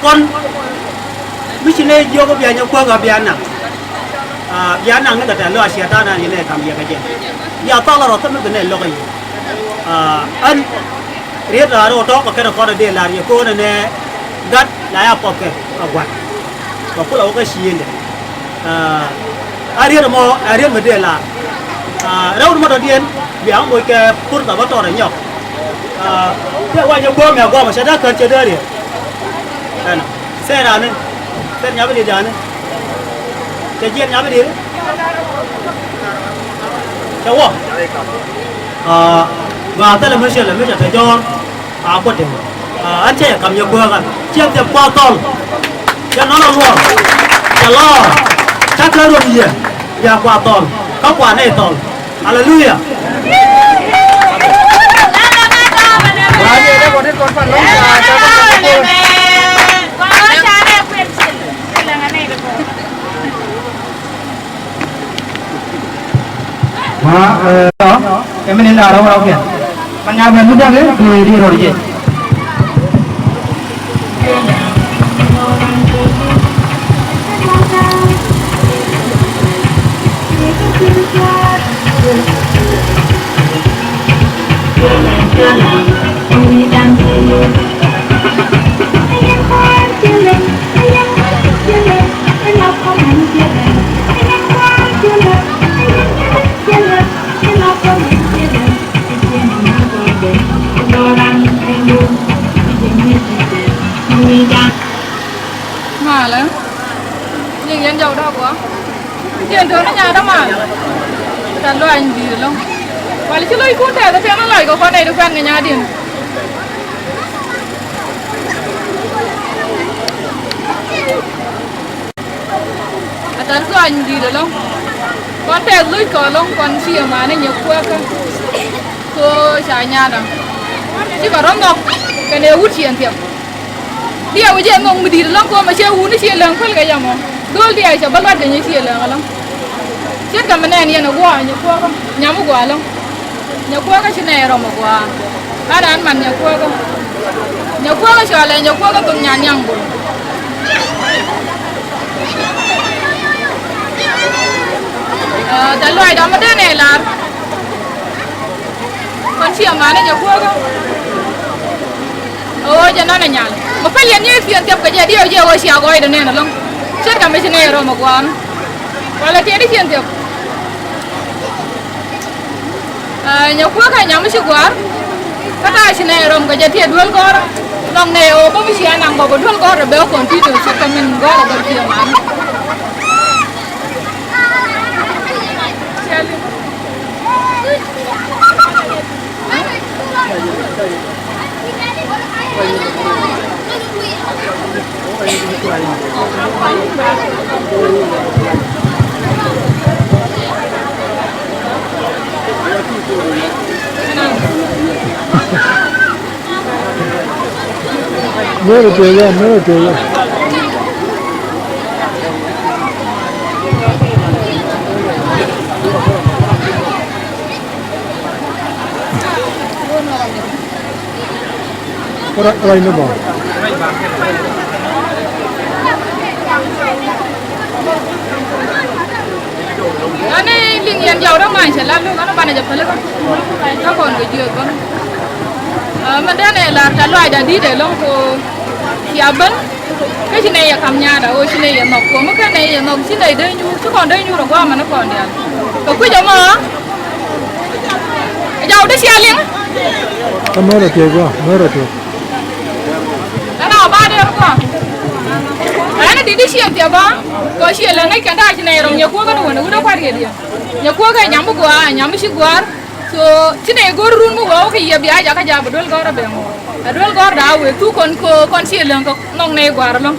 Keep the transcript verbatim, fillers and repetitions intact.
Kɔn mi ci nɛ jiɔk bia nyɛ kuäk a bia naŋ. Ah, bia naŋ ni kɛ tɛ̈th lɔ a ciɛ ta̱a̱ nan yɛ nɛ kam yɛ kɛ jɛ. Bia thal rɔ thämi bi nɛ lo̱k a yɛ. Ah, ɛn riet raar rɔ tɔ̱ kɛ kɛn kɔn a dee lar yɛ ko̱n ɛnɛ gat la ya pɔp kɛ a gua̱n. Kɛ kulɛ wä kä ciëndɛ. Ah, a riet mɔ, a riet mi dee lar. Ah, rɛw ni mɔ tɔ̱diɛn bia moc kɛ pur tha bä tɔr a nyɔk. Ah, tëë wa nyɛ guɔ̱ɔ̱m ya guɔ̱ɔ̱m a cɛ dee kän cɛ dee riet. Ɛn sɛɛr ani sɛɛr nyabä diet yani. Cɛ jiɛn nyabä diet. Cɛ wä. Ah, gɔaa thilɛ mi cɛ lɛ mi cɛ te jɔ̱ɔ̱r. A kuɔt tɛmɛ. Ah, ɛn cɛ yɛ kam yɛ kuääkä. Ciɛ thiɛp kua thɔl. Cɛ nɔnɔ luɔr. Cɛ lɔɔr. Cä kɛ ruɔm yɛ. Bia kua thɔl. Kä kua nɛy thɔl. Aleluya. Wa, eh, kɛ mi ni lar ɣɔw kɛ. Man nya bɛ mi däk, eh, di, di rɔr jɛ. Malɛ. Liŋ yɛn jɔw dɔ̱k guɔ. Jiɛn to̱r ni nyaat amal. Tɛ̈th lɔaac in di̱i̱t ɛlɔ̱ŋ. Wal ci lɔc kun tɛth ɛ piɛn ɛ lɔc kɛ kɔn nɛy ti kuɛn kɛ nyaatdiɛn. Ɛ tɛ̈th lɔaac in di̱i̱t ɛlɔ̱ŋ. Kɔn tɛth lo̱c kɛ ɛlɔ̱ŋ kɔn ci ɛmani nyɛ kuäkä. Ko ca nyaatdä. Cikɛ rɔ̱ nhɔk kɛnɛ wut ciɛn thiɛp. Diɛw jɛ nhɔk mi di̱i̱t ɛlɔ̱ŋ kɔmɛ cɛ wuni ciɛ läŋ päl kɛ yamɔ. Dho̱l diɛw cɛ bä lua̱t kɛ nyɛ ciɛ läŋ ɛlɔ̱ŋ. Ce̱tkɛ mi nɛn yɛn ɛ gua̱a̱ nyɛ kuäkä nyam mi gua̱a̱ ɛlɔ̱ŋ. Nyɛ kuäkä ci nɛy rɔm ɛ gua̱a̱. Ɣän an man nyɛ kuäkä. Nyɛ kuäkä cɔalɛ nyɛ kuäkä thok nyan nyaŋ bol. Ɛ, tɛ̈th lɔaac dɔ̱ŋ mi dee nɛy lar. Kɔn ciɛ manɛ nyɛ kuäkä. Ɣöö jɛ nɔnɛ nyal. Mɛ päl yɛn nyɛ ciɛn thiɛp kɛ jɛ diɛw jɛ ɣöö cia gɔɔydɛ nɛn ɛlɔ̱ŋ. Ce̱tkɛ mi ci nɛy rɔm ɛ gua̱a̱n. Walɛ tiɛt i̱ ciɛn thiɛp. Ɛ, nyɛ kuäkä nyam mi ci gua̱a̱r. Kä ta̱a̱ ci nɛy rɔm kɛ jɛ tiɛt duel gɔ̱rä. Nɔŋ nɛy ɣöö bä mi cia naŋ bä bä duel gɔ̱rä bɛ continue ce̱tkɛ min gɔ̱rä bä ciɛ manɛ. Mero tueya, mero tueya. Ruac ni bä. Ani liŋ yɛn jaw däma̱a̱ny cɛ lat lo̱k ani banɛ jɛ pälikä. Kä kɔn kɛ jiök bä. Ɛ, mɛn dee nɛ lar tɛ̈th lɔaacda di̱t ɛlɔ̱ŋ ko cia ben. Kä ci nɛy yɛ kam nyaatdä ɣöö ci nɛy yɛ nhɔk kuɔ̱m kä nɛy yɛ nhɔk ci nɛy dee nyuur ci kɔn dee nyuur ɛ gua̱a̱mɛn kɔn diaal. Kɛ kui̱c ɛmɔ. Jaw dee cia liŋ. Kä märä tiɛc gua̱a̱ märä tiɛc. Ɛn a ba dee rɔ gua̱a̱. Ɛn a di̱t dee ciɛ thiɛ ba. Kɔ ciɛ lɛ ŋäc kɛn ta̱a̱ ci nɛy rɔm nyɛ kuäkä ni wänɛ wut ɛ kua̱r yɛ diɛ. Nyɛ kuäkä ɛ nyam bi gua̱a̱ ɛ nyam bi ci gua̱a̱r. So ci nɛy go̱r run mi wä wä kä yɛ bia jakä ja̱ bɛ duel gɔ̱rä bɛ ŋɔ. Ɛ duel gɔ̱rä da̱a̱ wëë thuk kɔn kɔ kɔn ciɛ läŋ kɛ nhɔk nɛy gua̱a̱r ɛlɔ̱ŋ.